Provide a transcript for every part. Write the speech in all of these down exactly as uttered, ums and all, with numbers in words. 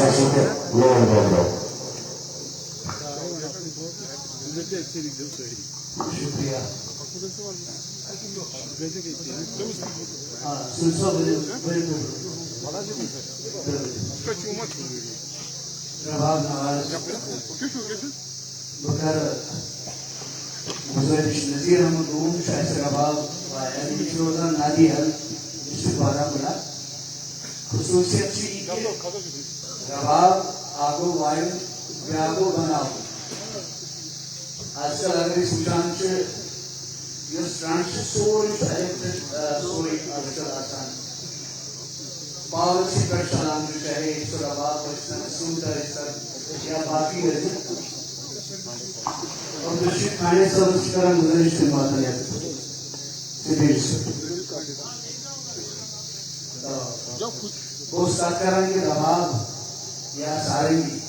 لول بٲگرو۔ شُکریہ۔ آ، سُہ چھُ ؤلِو، ؤلِو۔ رباب نواز۔ بہٕ کرٕ گُزٲرِش، نذیر احمد لون چھُ اَسہِ رباب وایان، یہِ چھُ روزان نادی حل، ڈسٹرکٹ بارہمولہ۔ خصوٗصیت چھِ یہِ کہِ رباب اکھ گوٚو وایُن، بیٛاکھ گوٚو بناوُن۔ آز کل اگر أسۍ وٕچھان چھِ، یۄس ٹرٛنٛڈ چھِ، سورُے چھُ الیکٹرک، آ، سورُے آز کل آسان۔ پاورَس پٮ۪ٹھ چلان چھُ، چاہے سُہ رباب ٲسۍ تن، سوٗٹر ٲسۍ تن، یا باقٕے ٲسۍ تن۔ عبدالرشید خانے صٲبَس چھِ کران گُزٲرِش، تِم واتَن یَتھ سٹیجَس پٮ۪ٹھ۔ آ، بہٕ اوسُس کَتھ کران کہِ رباب یا سارنگی،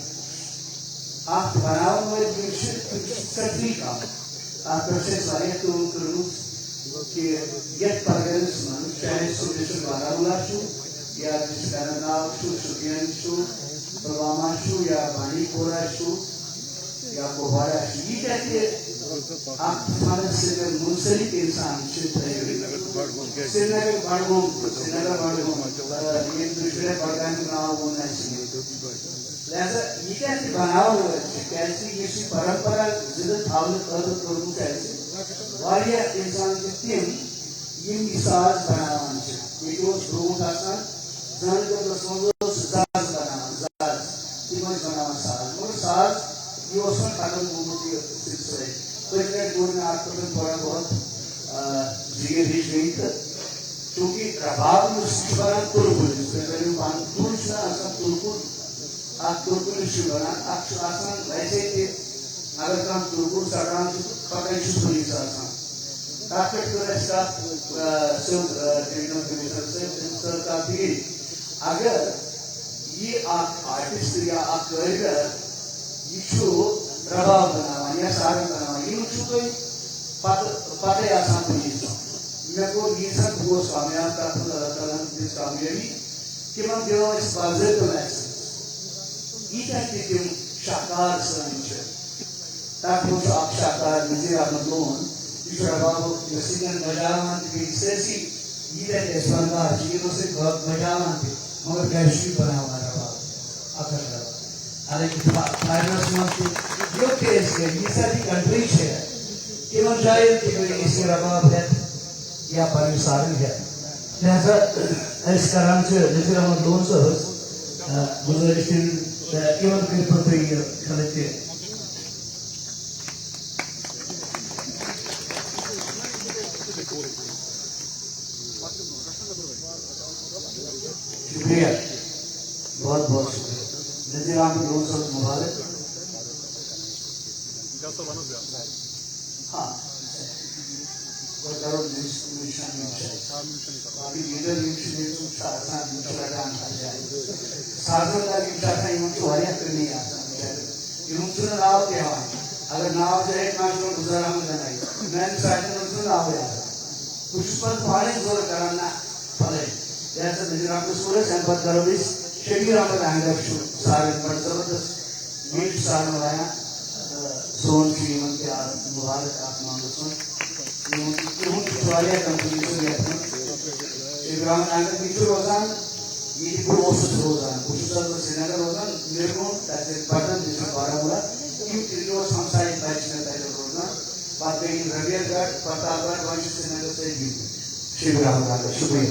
اَتھ بَناوَن وٲلۍ یِم چھِ، تِم چھِ سٮ۪ٹھٕے کَم۔ اَتھ پٮ۪ٹھ چھِ اَسہِ واریاہ کٲم کٔرمٕژ کہِ یَتھ پروگرامَس منٛز، چاہے سُہ ڈسٹرکٹ بارہمولہ چھُ، یا ڈسٹرکٹ اننت ناگ چھُ، شوپین چھُ، پلوامہ چھُ، یا بانڈی پورہ چھُ، یا کپوارہ چھُ، ییٖتیٛاہ تہِ اَتھ فنَس سۭتۍ مُنسلِک اِنسان چھِ، تھٲیِو۔ سرینگر بڈگوم، سرینگر بڈگوم، آ، ییٚمہِ دُشمنہِ بڈگامیُک ناو ووٚن اَسہِ مےٚ۔ لہذا یہِ کیٛاہ تہِ بناوان وٲلۍ چھِ، کیٛازِ کہِ یُس یہِ پرمپرا زِندٕ تھاونہٕ خٲطرٕ کوٚرمُت چھُ اَسہِ، واریاہ اِنسان چھِ تِم، یِم یہِ ساز بناوان چھِ۔ ییٚتہِ اوس برونٛٹھ آسان، زَن دۄہَس منٛز اوس زَز بناوان، زَز، تِم ٲسۍ بناوان ساز۔ مگر ساز، یہِ اوس وۄنۍ ختم گوٚمُت یہِ سلسلے۔ پٔتمہِ لٹہِ کوٚر مےٚ اَتھ پٮ۪ٹھ تھوڑا بہت، آ، زیٖر ہِش گٔے تہٕ چوٗنٛکہِ رباب یُس چھُ بنان تُلکُل، یُس تُہۍ ؤنِو پانہٕ، تُل چھُنہ آسان تُلکُل، اَتھ تُلکُلِس چھُ وَنان، اَتھ چھُ آسان ویسے تہِ، اگر کانٛہہ تُلکُل ژَٹان چھُ، تہٕ پَتَے چھُ سُہ یہِ آسان۔ تَتھ پٮ۪ٹھ کٔر اَسہِ کَتھ، آ، سیوٚد، آ، ڈویژنل کمشنر صٲب، تٔمۍ کٔر کَتھ یہِ، اگر یہِ اَکھ آرٹسٹ یا اَکھ کٲرۍگر، یہِ چھُ رباب بَناوان یا سارنٛگ بَناوان، یہِ چھُ تۄہہِ پَتہٕ، پَتَے آسان پُلیٖس۔ مےٚ کوٚر ییٖژاہ، بہٕ گوس کامیاب، تَتھ منٛز اللہ تعالیٰ ہَن دِژ کامیٲبی۔ تِمن دِوان أسۍ باضٲبطہٕ لائسنس۔ ییٖتیٛاہ تہِ تِم شاہکار سٲنۍ چھِ، تَتھ منٛز چھُ اکھ شاہکار نذیر احمد لون، یہِ چھُ ربابُک یۄس یہِ زَن بجاوان تہِ بیٚیہِ سٲرسٕے، ییٖتیٛاہ تہِ اَسہِ فنکار چھِ، یِمو سۭتۍ ب-، بجاوان تہِ، مگر گرِ چھُ یہِ بناوان رباب، اکھ اکھ رباب۔ حالانکہِ فا-، فارنس منٛز تہِ یوٚت تہِ أسۍ گٔے، ییٖژاہ تہِ کنٹری چھےٚ، تِمن جاین تہِ گٔے أسۍ یہِ رباب ہٮ۪تھ یا پنٕنۍ سارنٛگ ہٮ۪تھ۔ لہذا أسۍ کران چھِ نذیر احمد لون صٲبس، آ، گُزٲرِش تٔمۍ، تہٕ یِمن کٔرۍ پتہٕ یہِ خلق تہِ۔ شکریہ، بہت بہت شکریہ۔ نذیر احمد لون صٲبس مبارک۔ ہاں۔ وۄنۍ کرو مینشن، مینشن یِم چھِ اَسہِ۔ باقٕے لیڈر یِم چھِ، یِم چھِ آسان، یِم چھِ رٹان ہر جایہِ۔ سازن دار یِم چھِ آسان، یِمن چھِ واریاہ کٔمی آسان بِچارٮ۪ن۔ یِہُنٛد چھُنہٕ ناو تہِ ہٮ۪وان۔ اگر ناو تہِ ہیٚکہِ کانٛہہ، چھُنہٕ گُزاران زَنَے۔ میٛانہِ ساتہٕ چھُنہٕ ناوٕے آسان۔ بہٕ چھُس پَتہٕ پانَے زورٕ کران، نہ، پھلٲنۍ۔ لہذا نذیر احمدس کوٚر اَسہِ، اَمہِ پَتہٕ کرو أسۍ شبیر احمد اہنگر چھُ سارنٛگ بڑٕ زبردست۔ یہِ چھُ سارنٛگ وایان۔ تہٕ سون چھُ یِمن تہِ آز مُبارک اَتھ معاملَس منٛز۔ یِہُنٛد، یِہُنٛد تہِ چھُ واریاہ contribution یَتھ منٛز۔ شبیر احمد اہنگر، یہِ چھُ روزان، ییٚتہِ بہٕ اوسُس روزان، بہٕ چھُس حظ سرینگر روزان، مےٚ روٗد تَتہِ پَٹن، ڈسٹرکٹ بارہمولہ۔ یِم تہِ اوس ہمسایہِ بَچہِ مےٚ تَتہِ روزان۔ پَتہٕ گٔے یِم ربیہ گڑھ، پرتاپ گڑھ، وۄنۍ چھُ سرینگر سۭتۍ بِہِتھ۔ شبیر احمد اہنگر، شُکریہ۔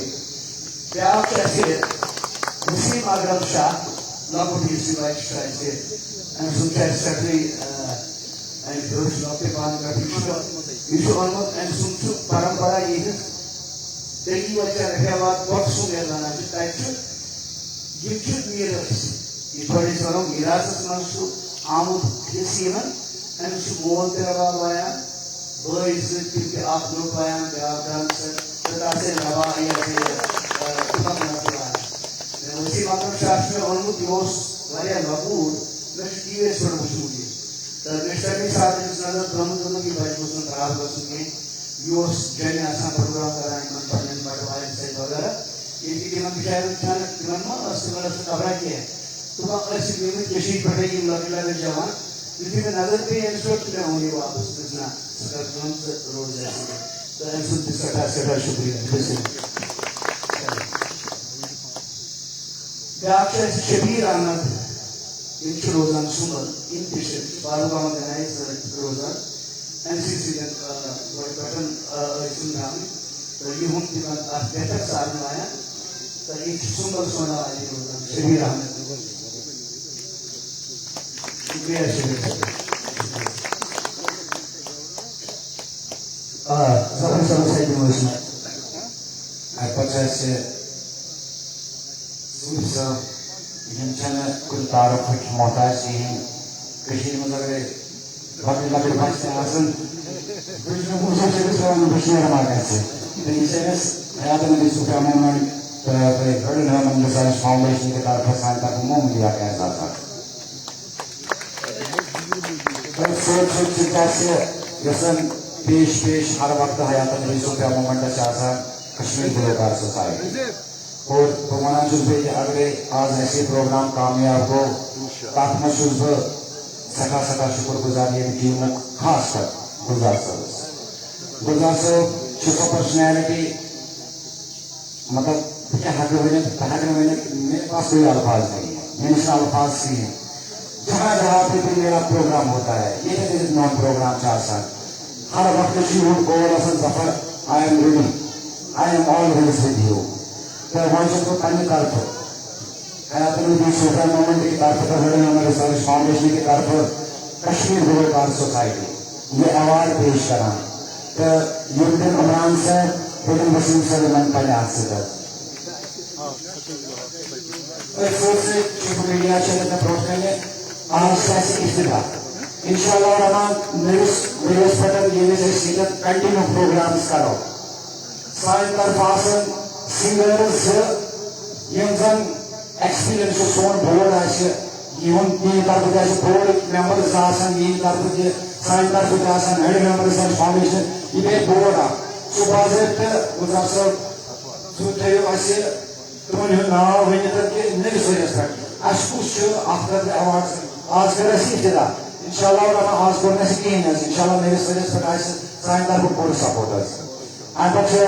بیٛاکھ چھُ اَسہِ وسیم اکرم شاہ، لۄکُٹ یُس یہِ بَچہِ چھُ اَسہِ، أمۍ سُنٛد چھُ اَسہِ سٮ۪ٹھٕے، آ، أمۍ ہیوٚچھ لۄکٹہِ پانہٕ پٮ۪ٹھٕے چھُ۔ یہِ چھُ اوٚنمُت، أمۍ سُنٛد چھُ پرمپرا یِہٕنٛز، تٔمی وجہ رفیع آباد پۄٹھ سُنٛد یَتھ وَنان چھِ، تَتہِ چھُ، یِم چھِ میٖر ٲسۍ۔ یِتھ پٲٹھۍ أسۍ وَنو، میٖراثَس منٛز چھُ آمُت حصہٕ یِمَن، أمِس چھُ مول تہِ رباب وایان، بٲے زٕ، تِم تہِ، اکھ نوٚٹ وایان، بیٛاکھ ڈانسر، تہٕ تَتھ سۭتۍ رباب، یہِ ہسا یہِ، آ، تُمبَکھ نژُن آسان۔ مےٚ وسیم اکرم شاہ چھُ مےٚ اوٚنمُت، یہِ اوس واریاہ لۄکُٹ، مےٚ چھُ ٹی وی یَس پٮ۪ٹھ وُچھمُت یہِ۔ تہٕ مےٚ چھُ تَمے ساتہٕ أمِس نظر ترٛٲومٕژ، دوٚپمُت، یہِ بَچہٕ گوٚژھ نہٕ خراب گژھُن کینٛہہ۔ یہِ اوس جَنہِ آسان پروگرام کران یِمَن پنٛنٮ۪ن بَٹہٕ وایَن سۭتۍ وغیرہ۔ ییٚلہِ تہِ تِمَن بِچارٮ۪ن چھَنہٕ، تِمَن ما ٲس، تِمَن ٲس نہٕ خبرا کینٛہہ۔ دَپان ٲسِکھ گٔمٕتۍ کٔشیٖرِ پٮ۪ٹھَے یِم لۄکٕٹۍ لۄکٕٹۍ جوان، یُتھُے مےٚ نظر پیٚیہِ أمِس پٮ۪ٹھ، تہٕ مےٚ ووٚن یہِ واپَس، دوٚپُس، "نہ، ژٕ کَر کٲم، ژٕ روز یَتھ سۭتۍ۔" تہٕ أمۍ سُنٛد تہِ سٮ۪ٹھاہ، سٮ۪ٹھاہ شُکریہ۔ بِسمِللہ۔ بیٛاکھ چھُ اَسہِ شبیٖر احمد، یِم چھِ روزان سُمبل، یِم تہِ چھِ بارگاہ گنایہِ سۭتۍ روزان۔ این سی سی ہٕنٛدۍ، آ، گۄڈٕ پٮ۪ٹھ، آ، ٲسۍ یِم درٛامٕتۍ۔ تہٕ یِہُنٛد تہِ وَن اَتھ بہتر سان وایان۔ تہٕ یہِ چھُ سُمبل سونا علی روزان، شبیٖر احمد۔ شُکریہ، شبیٖر صٲب۔ آ، ظفر صٲبَس سۭتۍ دِمو أسۍ مایِک۔ اَمہِ پَتہٕ چھِ اَسہِ صوٗفی صٲب، یِم چھِنہٕ کُنہِ تعارُفٕکۍ محتاج کِہیٖنۍ۔ کٔشیٖرِ منٛز اگرے لۄکٕٹۍ لۄکٕٹۍ بَچہٕ تہِ آسَن، بہٕ چھُس نہٕ وٕچھان، چھِ أمِس پٮ۪وان بہٕ شیر ما گژھِ۔ تہٕ یہِ چھِ أمِس حیات النبی صوفیہ مومنٹ تہٕ بیٚیہِ ہیڈ ہیومن ڈِزاین فاوندیشن کہِ طرفہٕ سانہِ طرفہٕ معموٗلی اکھ اعزاز اکھ۔ تہٕ سۭتۍ سۭتۍ چھِ اَسہِ یۄس زَن پیش پیش ہر وقتہٕ حیات النبی صوفیہ مومنٹس چھِ آسان کشمیر گلوکار سوسایٹی۔ اور بہٕ وَنان چھُس بیٚیہِ، اگرے آز اَسہِ یہِ پروگرام کامیاب گوٚو، تَتھ منٛز چھُس بہٕ سٮ۪ٹھاہ، سٮ۪ٹھاہ شُکُر گُزار ییٚمہِ ٹیٖمُک، خاص کر گُلزار صٲبَس۔ گُلزار صٲب چھُ سۄ پرسنیلٹی، مطلب، بہٕ کیٛاہ ہٮ۪کہٕ ؤنِتھ، بہٕ ہٮ۪کہٕ نہٕ ؤنِتھ، میرے پاس کوئی الفاظ نہیں ہے، مےٚ نِش چھِنہٕ الفاظ کِہیٖنۍ۔ جہاں جہاں پہ بھی میرا پروگرام ہوتا ہے، ییٚتٮ۪تھ ییٚتٮ۪تھ میون پروگرام چھُ آسان، ہر وقتہٕ چھُ یِہُنٛد گول آسان، ظفر، I am ready, I am always with you۔ تہٕ وۄنۍ چھُس بہٕ پننہِ طرفہٕ حیات النبی صوفیہ مومنٹ کہِ طرفہٕ تہٕ ہیڈ ہیومن ریسرچ فاؤنڈیشن کہِ طرفہٕ کشمیر گلوکار سوسائٹی یہِ ایوارڈ پیش کران۔ تہٕ یِم دِن عمران صٲب، بہٕ دِمہٕ وسیٖم صٲب یِمن پننہِ اَتھٕ سۭتۍ حظ۔ أتھۍ سۭتۍ سۭتۍ چھُس بہٕ میڈیا چھِ ییٚتٮ۪تھ برونٛٹھ کنہِ، آز چھِ اَسہِ افتتاح۔ انشاءاللہ الرحمن نٔوِس ؤریَس پٮ۪ٹھ ییٚمہِ وِزِ أسۍ ییٚتٮ۪تھ کنٹینیو پروگرامز کرو، سانہِ طرفہٕ آسن سنگرز زٕ، یِم زن ایکسپیرینس چھُ، سون بورڈ آسہِ، یِہُنٛد، یِہِنٛدِ طرفہٕ تہِ آسہِ بورڈٕکۍ ممبر زٕ آسن، یِہِنٛدِ طرفہٕ تہِ، سانہِ طرفہٕ تہِ آسن ہیڈ ممبر، سانہِ فاؤنڈیشن، یہِ بیٚیہِ بورڈ اکھ۔ سُہ باضٲبطہٕ گُلزار صٲب، سُہ تھٲیِو اَسہِ تِمن ہُنٛد ناو ؤنِتھ کہِ نٔوِس ؤریَس پٮ۪ٹھ اَسہِ کُس چھُ اَتھ خٲطرٕ ایوارڈ۔ آز کَرو اَسہِ افتتاح۔ انشاءاللہ الرحمن آز کوٚر نہٕ اَسہِ کِہیٖنۍ حظ۔ انشاءاللہ نٔوِس ؤریَس پٮ۪ٹھ آسہِ سانہِ طرفہٕ پوٗرٕ سپورٹ حظ۔ اَمہِ پَتہٕ چھِ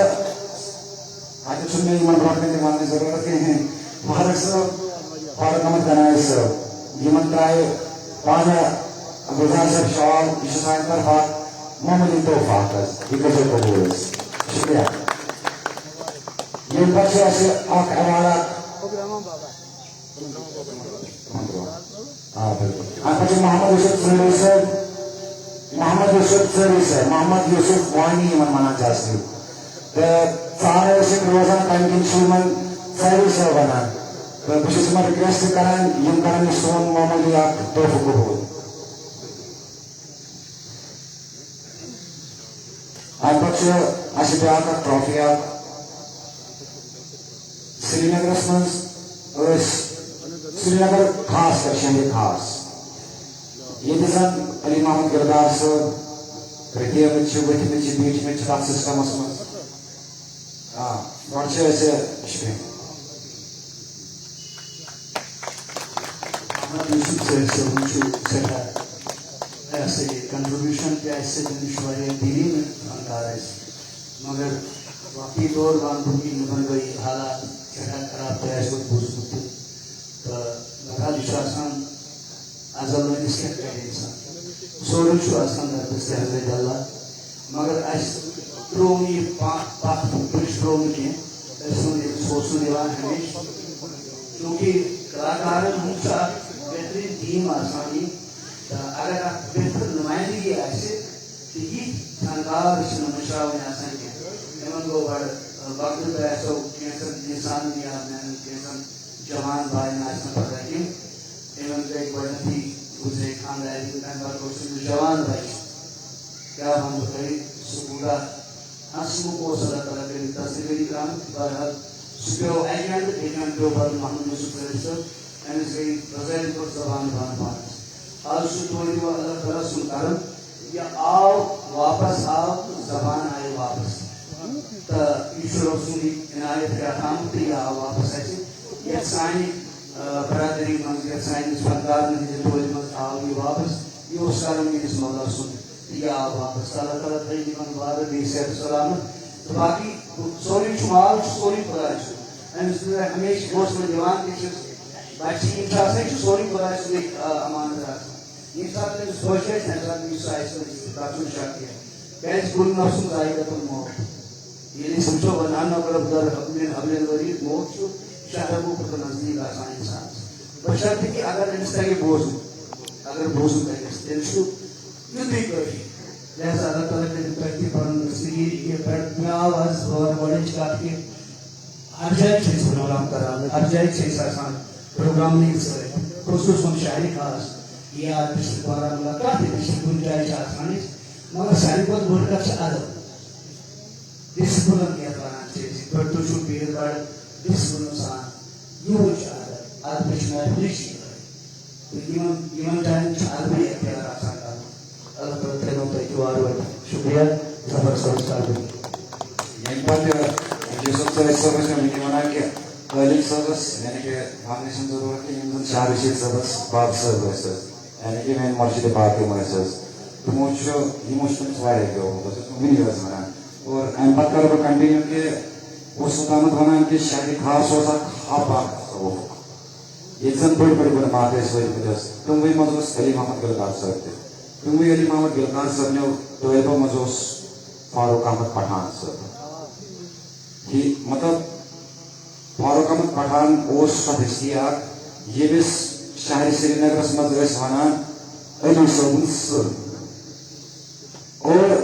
اَتہِ چھُنہٕ مےٚ یِمن برونٛٹھ کَنہِ تہِ وَننٕچ ضروٗرت کِہیٖنۍ۔ فاروق صٲب، فاروق احمد گنایی صٲب، یِمن ترٛایہِ پانہٕ گُلزار صٲب شال، یہِ چھُ سانہِ طرفہٕ اکھ معموٗلی تحفہٕ اکھ حظ، یہِ کٔرۍزیو قبوٗل حظ۔ شُکریہ۔ ییٚمہِ پَتہٕ چھُ اَسہِ اکھ ایوارڈ اکھ۔ آ، بِلکُل۔ اَمہِ پَتہٕ چھُ محمد یوسف ژٲری صٲب، محمد یوسف ژٲری صٲب، محمد یوسف وانی یِمن وَنان چھِ اَصلی۔ تہٕ ژارو أسۍ یِم روزان، تَمہِ کِنۍ چھِ یِمن ژٲری صٲب وَنان۔ تہٕ بہٕ چھُس یِمن ریکویسٹ کران، یِم کرن یہِ سون معموٗلی اکھ تحفہٕ قبوٗل۔ اَمہِ پَتہٕ چھُ اَسہِ بیٛاکھ اکھ ٹرافی اکھ۔ سرینگرَس منٛز ٲسۍ، سرینگر خاص کر شہرِ خاص، ییٚتہِ زَن علی محمد گِردار صٲب رٔٹۍ مٕتۍ چھِ، ؤتھۍ مٕتۍ چھِ، بیٖٹھۍ مٕتۍ چھِ تَتھ سسٹمَس منٛز۔ آ، گۄڈٕ چھِ أسۍ، یہِ چھُ مےٚ۔ محمد یوسف صٲب صٲبُن چھُ سٮ۪ٹھاہ، یہِ ہسا یہِ contribution تہِ اَسہِ سۭتۍ، یہِ چھُ واریاہ دیٖن فنکار اَسہِ۔ مگر وقتی طور وَنہٕ بہٕ کہِ یِمَن گٔے حالات سٮ۪ٹھاہ خراب، تۄہہِ آسِوٕ بوٗزمُت تہِ۔ تہٕ بہرحال، یہِ چھُ آسان ازل وٲلِس کیٛاہ کرِ اِنسان؟ سورُے چھُ آسان رۄبَس تہِ حضرت اللہ۔ مگر اَسہِ ترٛوو نہٕ یہِ پَتھ، پَتھ، برٛج ترٛوو نہٕ کینٛہہ۔ أسۍ ووٚن، أمِس اوس نہٕ یِوان ہمیشہِ۔ چوٗنٛکہِ کلاکارَن ہُنٛد چھُ اَکھ بہتریٖن ٹیٖم آسان یہِ۔ تہٕ اگر اَکھ بہتر نُمایندگی آسہِ، تہٕ یِتھۍ فنکار چھِنہٕ مٔشراوٕنۍ آسان کینٛہہ۔ یِمَن گوٚو بَڑٕ وقتہٕ، تۄہہِ آسیو کینٛژَن اِنسانَن یا میٛانٮ۪ن کینٛژَن جوان باین آسہِ نہٕ پتہ کینٛہہ۔ تِمن گٔے گۄڈٕنیتھٕے گُزرے خاندارنگ، تَمہِ پتہٕ اوس أمِس جوان بچہٕ۔ کیٛاہ وَنہٕ بہٕ تۄہہِ، سُہ کوٗتاہ ہنسنُک اوس، اللہ تعالیٰ کٔرِتھ تصدیٖقٕے کرامت۔ بہرحال، سُہ پیوٚو اَکہِ اَندٕ، بیٚکہِ اَندٕ پیوٚو پتہٕ محمد یوسف صٲب۔ أمِس گٔے بظٲہِر پٲٹھۍ زبان بنٛد پانس۔ آز چھُ توتہِ وۄنۍ اللہ تعالیٰ سُنٛد کرم، یہِ آو واپس، آو تہٕ زبان آیہِ واپس۔ تہٕ یہِ چھُ رۄب سُنٛدٕے عنایت کرامت تہٕ یہِ آو واپس اَسہِ۔ یَتھ سانہِ آ، برادری منٛز یَتھ سٲنِس فنکارن ہٕنٛزِ ٹولہِ منٛز آو یہِ واپس، یہِ اوس کران میٲنِس مولا سُنٛد، تہٕ یہِ آو واپس۔ اللہ تعالیٰ تھٲیِن یِمن وارٕ بیٚیہِ صحت سلامت۔ تہٕ باقٕے سورُے چھُ، مال چھُ سورُے خۄداے سُنٛد۔ أمِس دیُت ہمیشہِ حوصلہٕ دِوان تہِ چھُس۔ بچہِ یِم چھِ آسان، یہِ چھُ سورُے خۄداے سُنٛدُے، آ، امانت آسان۔ ییٚمہِ ساتہٕ تٔمِس خۄش آسہِ، تَمہِ ساتہٕ یُس سُہ آسہِ، تَتھ چھُنہٕ شک کینٛہہ۔ کیٛازِ کُلُ نفسن ذائقۃ الموت۔ ییٚلہِ أسۍ وٕچھو، وَنان نقرب در من حبل الورید، موت چھُ شہربو کھۄتہٕ نزدیٖک آسان اِنسانَس۔ بشرطیکہِ اگر أمِس تَگہِ بوزُن، اگر بوزُن تَگٮ۪س، تیٚلہِ چھُ یُتُے کٲفی۔ لہذا اللہ تعالیٰ کٔرِنۍ تۄہہِ تہِ پَنُن دستگیٖر یہِ پٮ۪ٹھ۔ مےٚ آو آز وارٕ گۄڈٕنِچ کَتھ کہِ ہر جایہِ چھِ أسۍ پروگرام کران، ہر جایہِ چھِ أسۍ آسان پروگرامن سۭتۍ، خصوٗصن شہرِ خاص یا ڈسٹرکٹ بارہمولہ، کانٛہہ تہِ ڈسٹرکٹ کُنہِ جایہِ چھِ آسان أسۍ، مگر ساروی کھۄتہٕ بٔڑ کتھ چھِ ادب، ڈسپلن یتھ ونان چھِ أسۍ، یِتھ پٲٹھۍ تُہۍ چھِو بِہِتھ بڑٕ ڈسپلن سان، یِہوٚے چھُ ادب، ادبٕچ محفلٕے چھِ یِہوٚے۔ تہٕ یِمن، یِمن جاین چھُ ادبٕے اختیار آسان کرُن۔ اللہ تعالیٰ تھٲینو تۄہہِ تہِ وارٕ وارٕ۔ شُکریہ، ظفر صٲبَس کَرٕ بہٕ۔ ییٚمہِ پَتہٕ یوسف سٲنۍ صٲب ٲسۍ مےٚ وٕنی وَنان کہِ طٲلب صٲبَس، یعنی کہِ وَننٕچ چھَنہٕ ضروٗرت کینٛہہ، یِم زَن شاہ رشیٖد صٲبَس باب صٲب ٲسۍ حظ، یعنی کہِ میٛانہِ مُرشِدِ پاک یِم ٲسۍ حظ، تِمو چھُ، یِمو چھُ تٔمِس واریاہ گیومُت حظ، یُس بہٕ وٕنی حظ وَنان۔ اور اَمہِ پَتہٕ کَرٕ بہٕ continue کہِ بہٕ اوسُس اوٚتامَتھ وَنان کہِ شاہہِ خاص اوس اَکھ حب اَکھ تصوُفُک۔ ییٚتہِ زَن بٔڑۍ بٔڑۍ گُلہٕ ماہ ٲسۍ وٲتمٕتۍ حظ، تِموٕے منٛز اوس علی محمد گُلہٕ کاک صٲب تہِ۔ تِموٕے علی محمد گُلہٕ کاک صٲبنیو طٲلبو منٛز اوس فاروق احمد پٹھان صٲب۔ یہِ مطلب فاروق احمد پٹھان اوس سۄ ہستی اکھ، ییٚمِس شہرِ سرینگرس منٛز ٲسۍ وَنان علی صٲبُن سٕر۔ اور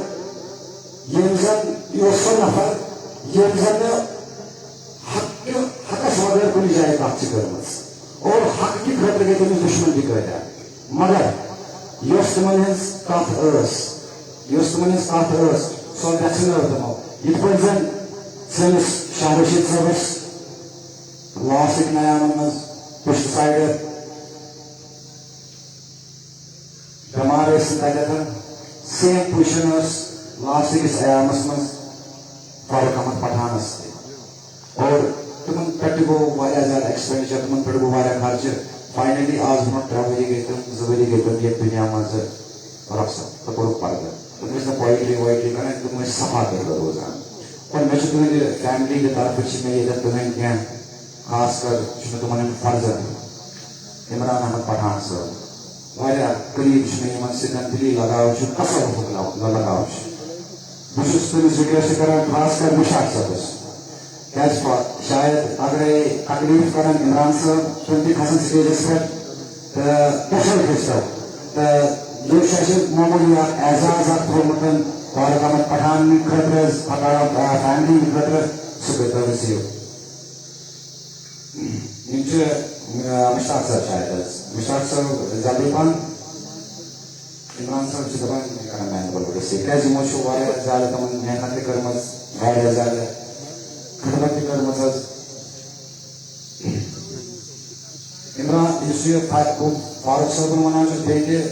ییٚمۍ زَن، یہِ اوس سُہ نفر ییٚمۍ زَن نہٕ حق، حقس وغٲر کُنہِ جایہِ کَتھ چھِ کٔرمٕژ۔ اور حق کہِ خٲطرٕ گٔے تٔمِس دُشمن تہِ کۭتیٛاہ۔ مگر یۄس تِمن ہٕنٛز کَتھ ٲس، یۄس تِمن ہٕنٛز کَتھ ٲس، سۄ گژھِ نہٕ تِمو۔ یِتھ پٲٹھۍ زَن سٲنِس شاہ رشیٖد صٲبَس لاسٕکۍ نیامَن منٛز پِسٹہٕ سایڈٕ بٮ۪مار ٲسۍ تَتٮ۪تھ، same position ٲس لاسٹ کِس ایامَس منٛز فاروق احمد پٹھانَس تہِ۔ اور تِمَن پٮ۪ٹھ تہِ گوٚو واریاہ زیادٕ expenditure، تِمَن پٮ۪ٹھ گوٚو واریاہ خرچہٕ۔ Finally آز برونٛٹھ ترٛےٚ ؤری گٔے تِم، زٕ ؤری گٔے تِم یَتھ دُنیا منٛز رۄخصت تہٕ کوٚرُکھ پردٕ۔ تِم ٲسۍ نہٕ poetry وویٹری کَران، تِم ٲسۍ صفا کٔرِتھ روزان۔ اور مےٚ چھِ تُہٕنٛدِ family کہِ طرفہٕ چھِ مےٚ ییٚتٮ۪تھ تُہٕنٛدۍ کینٛہہ خاص کر چھُ مےٚ تِمن ہُنٛد فرزند عمران احمد پٹھان صٲب۔ واریاہ قریب چھُ مےٚ یِمن سۭتۍ، دِلی لگاو چھُ، تصوفُک لگ-، لگاو چھُ۔ بہٕ چھُس تٔمِس request کران، خاص کر مشتاق صٲبس۔ کیازِ پتہٕ شاید اگرے تکلیف کرن عمران صٲب، تِم تہِ کھسن stageس پٮ۪ٹھ تہٕ تُہۍ کھٔسۍتو۔ تہٕ یہِ چھُ اَسہِ معموٗلی اکھ اعزاز اکھ تھوٚومُت فاروق احمد پٹھان خٲطرٕ حظ، پٹھان، آ، family خٲطرٕ، سُہ کٔرۍتو receive۔ یِم چھِ، آ، مشتاق صٲب شاید حظ۔ مشتاق صٲب جلدی پہن۔ عمران صٲب چھِ دَپان، یِم کَرَن میٛانہِ بَلبَلَس سۭتۍ۔ کیٛازِ یِمو چھُ واریاہ زیادٕ تِمَن محنت تہِ کٔرمٕژ، واریاہ زیادٕ خدمت تہِ کٔرمٕژ حظ۔ عمران، یُس یہِ فا-، بہٕ فاروق صٲبُن وَنان چھُس بیٚیہِ تہِ،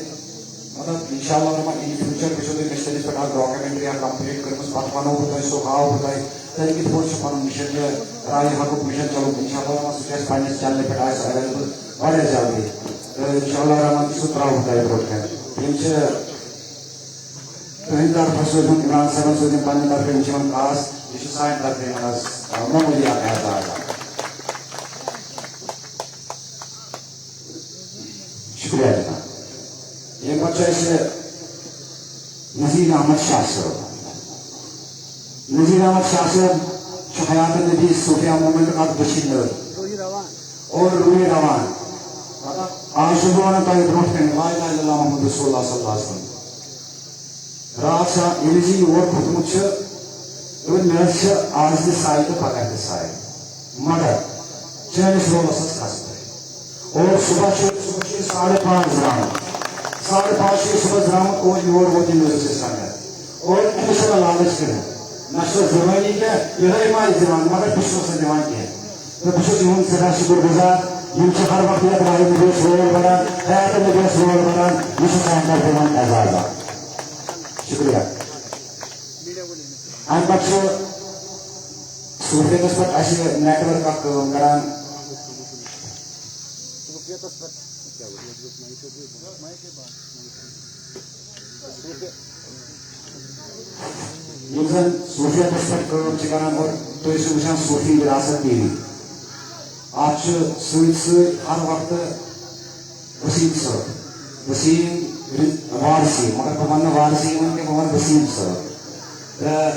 مطلب، اِنشاء اللہ الرحمٰن، in future وٕچھِو تُہۍ، مےٚ چھِ تٔمِس پٮ۪ٹھ اَکھ documentary اَکھ complete کٔرمٕژ، پَتہٕ وَنو بہٕ تۄہہِ سُہ، ہاوو بہٕ تۄہہِ، تۄہہِ کِتھ پٲٹھۍ چھُ پَنُن مِشن یہِ راے حقُک مِشن چلومُت۔ اِنشاء اللہ الرحمٰن، سُہ چھُ اَسہِ پنٛنِس channelہِ پٮ۪ٹھ آسہِ available واریاہ جلدی۔ تہٕ اِنشاء اللہ الرحمٰن، سُہ ترٛاوو تۄہہِ برٛونٛٹھ کَنہِ۔ یِم چھِ تُہٕنٛدِ طرفہٕ سوٗزمُت عمران صٲبَن سۭتۍ یِم پنٛنہِ طرفہٕ یِم چھِ یِوان خاص، یہِ چھُ سانہِ طرفہٕ یِوان حظ، آ، معموٗلی اَکھ اعزاز اَکھ۔ شُکریہ جناب۔ ییٚمہِ پَتہٕ چھُ اَسہِ نذیر احمد شاہ صٲب۔ نذیر احمد شاہ صٲب چھُ حیات النبی صوفیہ موومنٹُک اَکھ دٔچھِنۍ أڑ اور روحِ روان۔ مطلب، آز چھُس بہٕ وَنان تۄہہِ برٛونٛٹھ کَنہِ، لا الہ الا اللہ محمد رسول اللہ صلی اللہ علیہ وسلم۔ راتھ شام ییٚلہِ زِ یور کھوٚتمُت چھُ، دوٚپُن، مےٚ حظ چھِ آز تہِ سَے تہٕ پَگاہ تہِ سَے، مگر چٲنِس رولَس حظ کھَسہٕ بہٕ۔ اور صُبح چھُ، صُبح چھُ یہِ ساڑٕ پانٛژھ درٛامُت، ساڑٕ پانٛژھ چھُ یہِ صُبحَس درٛامُت اور یور ووت یہِ میوٗزِک سِسٹَم ہٮ۪تھ۔ اور أمِس چھَنہٕ لالٕچ کِہیٖنۍ، نہ چھُس دِوٲنی کینٛہہ، یِہوٚے ما آسہِ دِوان، مگر بہٕ چھُس نہٕ دِوان کینٛہہ۔ تہٕ بہٕ چھُس یِہُنٛد سٮ۪ٹھاہ شُکُر گُزار، یِم چھِ ہر وقتہٕ یَتھ راہہِ نبیَس رول بَران، حیاتِ نبیَس رول بَران، یہِ چھُ سانہِ طرفہٕ یِمَن اعزاز اَکھ۔ شُکریہ۔ اَمہِ پَتہٕ چھُ صوٗفیَتَس پٮ۪ٹھ اَسہِ network اَکھ کٲم کَران۔ یِم زَن صوٗفیتَس پٮ۪ٹھ کٲم چھِ کران اور تُہۍ ٲسِو وٕچھان صوٗفی وِراثت ٹی وی۔ اَتھ چھُ سۭتۍ سۭتۍ ہر وقتہٕ وسیٖم صٲب، وسیٖم رِ-، وارثی، مگر بہٕ وَنہٕ نہٕ وارثی یِوان کینٛہہ، بہٕ وَنہٕ وسیٖم صٲب۔ تہٕ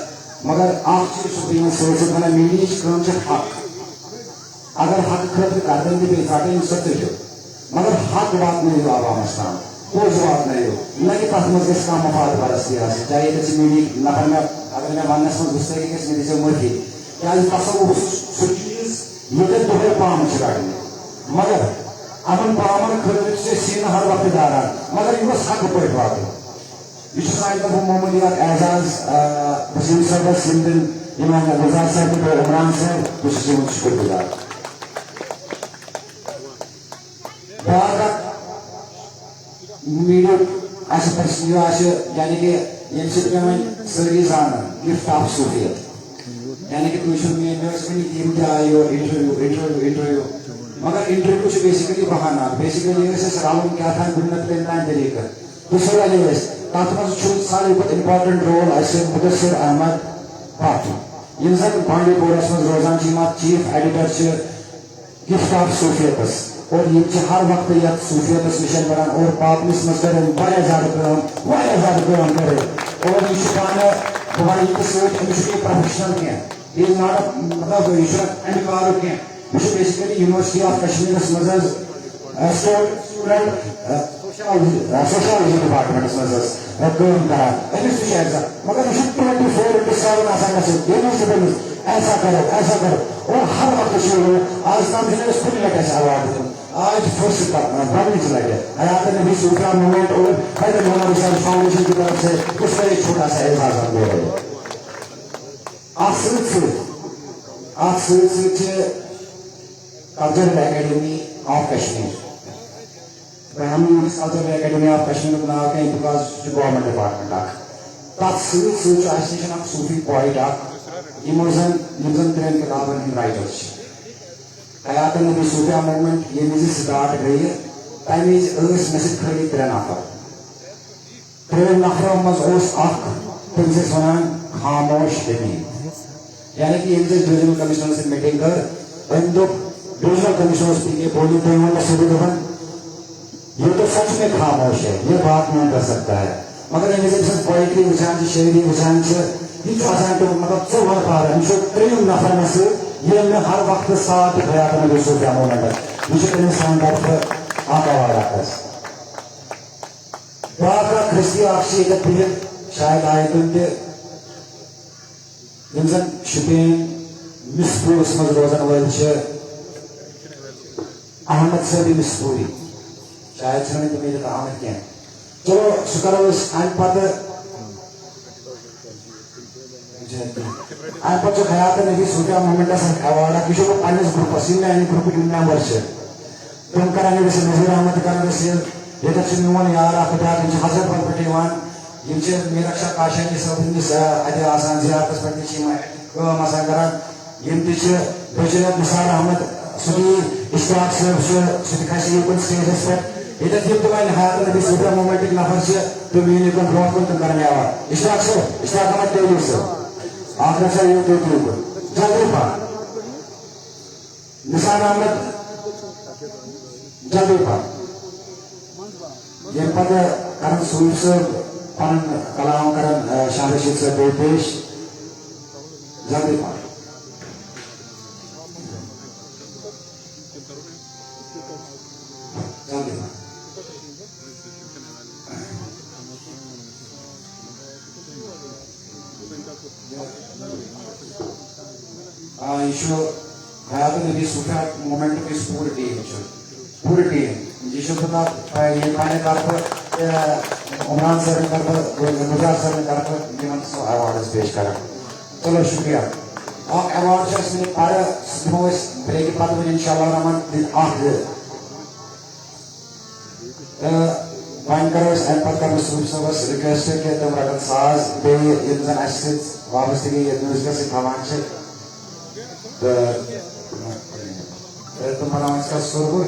مگر اَکھ چیٖز چھُس بہٕ یِمَن سۭتۍ سۭتۍ وَنان، میٖڈیہٕچ کٲم چھِ حق۔ اگر حق خٲطرٕ گردن تہِ پیٚیہِ ژَٹٕنۍ، سۄ ژٔٹِو۔ مگر حق واتنٲیِو عوامس تام، پوٚز واتنٲیِو، نہ کہِ تتھ منٛز گژھِ کانٛہہ مفاد پرستی آسٕنۍ۔ چاہے ییٚتٮ۪تھ چھِ میٖڈیہٕکۍ نفر، مےٚ، اگر مےٚ وننس منٛز گُستٲخی گژھِ، مےٚ دیٖزیو معٲفی۔ کیازِ تصوف چھُ سُہ چیٖز ییٚتٮ۪تھ دۄہے پامہٕ چھِ رٹنہِ، مگر امن پامن خٲطرٕ چھِ أسۍ سیٖنہٕ ہر وقتہٕ داران، مگر یہِ گوٚژھ حقہٕ پٲٹھۍ واتُن۔ یہِ چھُ سانہِ طرفہٕ معموٗلی اکھ اعزاز، آ، وسیٖم صٲبس، یِم تٔمۍ، یِم گُلزار صٲب تہٕ بیٚیہِ عمران صٲب، بہٕ چھُس یِہُنٛد شُکُر گُزار۔ بیٛاکھ اکھ میٖڈیہُک اَسہِ پرس-، یہِ آسہِ، یعنی کہِ ییٚمہِ سۭتۍ مےٚ وۄنۍ سٲری زانَن، گفٹ آف صوٗفیت۔ یعنی کہِ تُہۍ چھِو مےٚ، مےٚ ٲسۍ وٕنہِ یِم تہِ آیہِ یور، انٹرویو، انٹرویو، انٹرویو۔ مگر انٹرویو چھُ basically بہانہٕ اکھ۔ Basically ٲسۍ أسۍ رَلُن کیٛاہ تام، کُنہِ نتہٕ تَمہِ تام طریٖقہٕ۔ تہٕ سُہ رَلے أسۍ۔ تَتھ منٛز چھُ ساروی کھۄتہٕ important role اَسہِ مُدثر احمد بٹ، یِم زَن بانڈی پوراہَس منٛز روزان چھِ، یِم اَتھ chief editor چھِ۔ گفٹ آف صوفیتس۔ اور یِم چھِ ہر وقتہٕ یتھ صوفیتس نِش پران اور پاکنس منٛز کٔر أمۍ واریاہ زیادٕ کٲم، واریاہ زیادٕ کٲم کٔر أمۍ۔ اور یہِ چھُ پانہٕ، بہٕ ونہٕ یہِ تہِ سۭتۍ، أمِس چھُنہٕ یہِ professional کینٛہہ۔ یہِ is not a، مطلب، یہِ چھُنہٕ امہِ کارُک کینٛہہ۔ یہِ چھُ basically University of Kashmir منٛز حظ، student، Sociology، Sociology department منٛز حظ، کٲم کران۔ أمِس تہِ چھُ exam، مگر یہِ چھُ twenty four into seven آسان اَسہِ، ییٚمہِ وِزِ تہِ أمِس ایسا کرو، ایسا کرو۔ اور ہر وقتہٕ چھُ یہِ، آز تام چھُنہٕ أمِس کُنہِ لٹہِ اَسہِ award دیُتمُت۔ آز چھُ first time، گۄڈٕنِچ لٹہِ۔ حیات نبی صوفیہ movement اور حیدر مولانا رسالہ foundation کی طرف سے اس کا ایک چھوٹا سا اعزاز ہم دے رہے ہیں۔ اَتھ سۭتۍ سۭتۍ، اَتھ سۭتۍ سۭتۍ چھِ Cultural Academy of Kashmir۔ تۄہہِ ہاوٕ نہٕ وٕنکیٚس Cultural Academy of Kashmir ناو کینٛہہ، because سُہ چھُ government department اکھ۔ تَتھ سۭتۍ سۭتۍ چھُ اَسہِ نِش اکھ صوٗفی poet اکھ، یِمو زَن، یِم زَن ترٛٮ۪ن کِتابَن ہٕنٛدۍ writer چھِ۔ حیات نبی صوفیہ movement ییٚمہِ وِزِ start گٔیہِ، تَمہِ وِزِ ٲسۍ مےٚ سۭتۍ خٲلی ترٛےٚ نفر۔ ترٛیٚیو نفرو منٛز اوس اکھ، تٔمِس ٲسۍ وَنان خاموش حبیب۔ یعنی کہِ ییٚمہِ وِزِ ڈویژنل کمشنرن سۭتۍ meeting کٔر، أمۍ دوٚپ، ڈویژنل کمشنر اوس پی کے پولی، تٔمۍ ووٚن مےٚ سیوٚدُے دوٚپُن، "یہ تو سچ میں خاموش ہے، یہ بات نہیں کر سکتا ہے۔" مگر ییٚمہِ وِزِ أمۍ سٕنٛز poetry وٕچھان چھِ، شٲعری وٕچھان چھِ، یہِ چھُ آسان تِم، مطلب، ژٕ وَن پارٕ، أمِس چھُ ترٛیٚیِم نفر مےٚ سۭتۍ، ییٚمۍ مےٚ ہر وقتہٕ ساتھ دیُت حیات نبی صوفیہ movement۔ یہِ چھُ تٔمِس سانہِ طرفہٕ اکھ award اکھ حظ۔ بیٛاکھ اکھ ہستی اکھ چھِ ییٚتٮ۪تھ بِہِتھ، شاید آیہِ تِم تہِ، یِم زن شُپین مِس پوٗرس منٛز روزن وٲلۍ چھِ، احمد صٲبی مِس پوٗری، شاید چھِنہٕ وۄنۍ تِم ییٚتٮ۪تھ آمٕتۍ کینٛہہ۔ چلو، سُہ کرو أسۍ اَمہِ پتہٕ۔ اَمہِ پتہٕ چھُ حیات نبی صوفیہ موٗمینٹس اکھ award اکھ، یہِ چھُ پننِس گروپس، یِم میانہِ گروپٕکۍ ممبر چھِ، تِم کرن أمِس، نذیر احمد تہِ کرن أسۍ یہِ، ییٚتٮ۪تھ چھُ میون یار اکھ بیٛاکھ، یِم چھِ حضرت بل پٮ۪ٹھ یِوان، یِم چھِ میٖرک شاہ کاشانی صٲب ہٕنٛدِس، آ، اَتہِ آسان زیارتس پٮ۪ٹھ تہِ چھِ یِم کٲم آسان کران۔ یِم تہِ چھِ، بیٚیہِ چھُ یَتھ نثار احمد، سُہ تہِ یی، اشتیاق صٲب چھُ، سُہ تہِ کھسہِ یوٗکُن stageس پٮ۪ٹھ۔ ییٚتٮ۪تھ یِم تہِ وۄنۍ حیات نبی صوفیہ موٗمینٹٕکۍ نفر چھِ، تِم یِن یوٗکُن برونٛہہ کُن، تِم کرن یاوان۔ اشتیاق صٲب، اشتیاق احمد تیلی صٲب، اکھ گژھِ ہا یوٗت یوٗت یوٗکُن۔ جلدی پہن۔ نثار احمد، جلدی پہن۔ ییٚمہِ پتہٕ کرن صوٗفی صٲب پنُن کلام کرن، آ، شاہ رشید صٲب بیٚیہِ پیش۔ جلدی پہن۔ جلدی پہن۔ آ، یہِ چھُ حیات نبی صوفیہ موٗمینٹُک یُس پوٗرٕ ٹیٖم چھُ، پوٗرٕ ٹیٖم، یہِ چھُ بہٕ تَتھ، آ، یہِ پننہِ طرفہٕ، آ، عمران صٲبنہِ طرفہٕ، گُلزار صٲبنہِ طرفہٕ یِمن سُہ awards پیش کران۔ چلو، شُکریہ۔ اکھ award چھُ اَسہِ وُنہِ پَرٕ، سُہ دِمو أسۍ breakہِ پتہٕ وُنہِ انشاءاللہ رحمان اکھ زٕ۔ تہٕ وۄنۍ کرو أسۍ اَمہِ پتہٕ کرٕ بہٕ صوٗفی صٲبس request کہِ تِم رٹن ساز بیٚیہِ یِم زن اَسہِ سۭتۍ وابستگی یَتھ میوٗزکس سۭتۍ تھاوان چھِ۔ تہٕ، تہٕ تِم بناوان چھِ سُربُر۔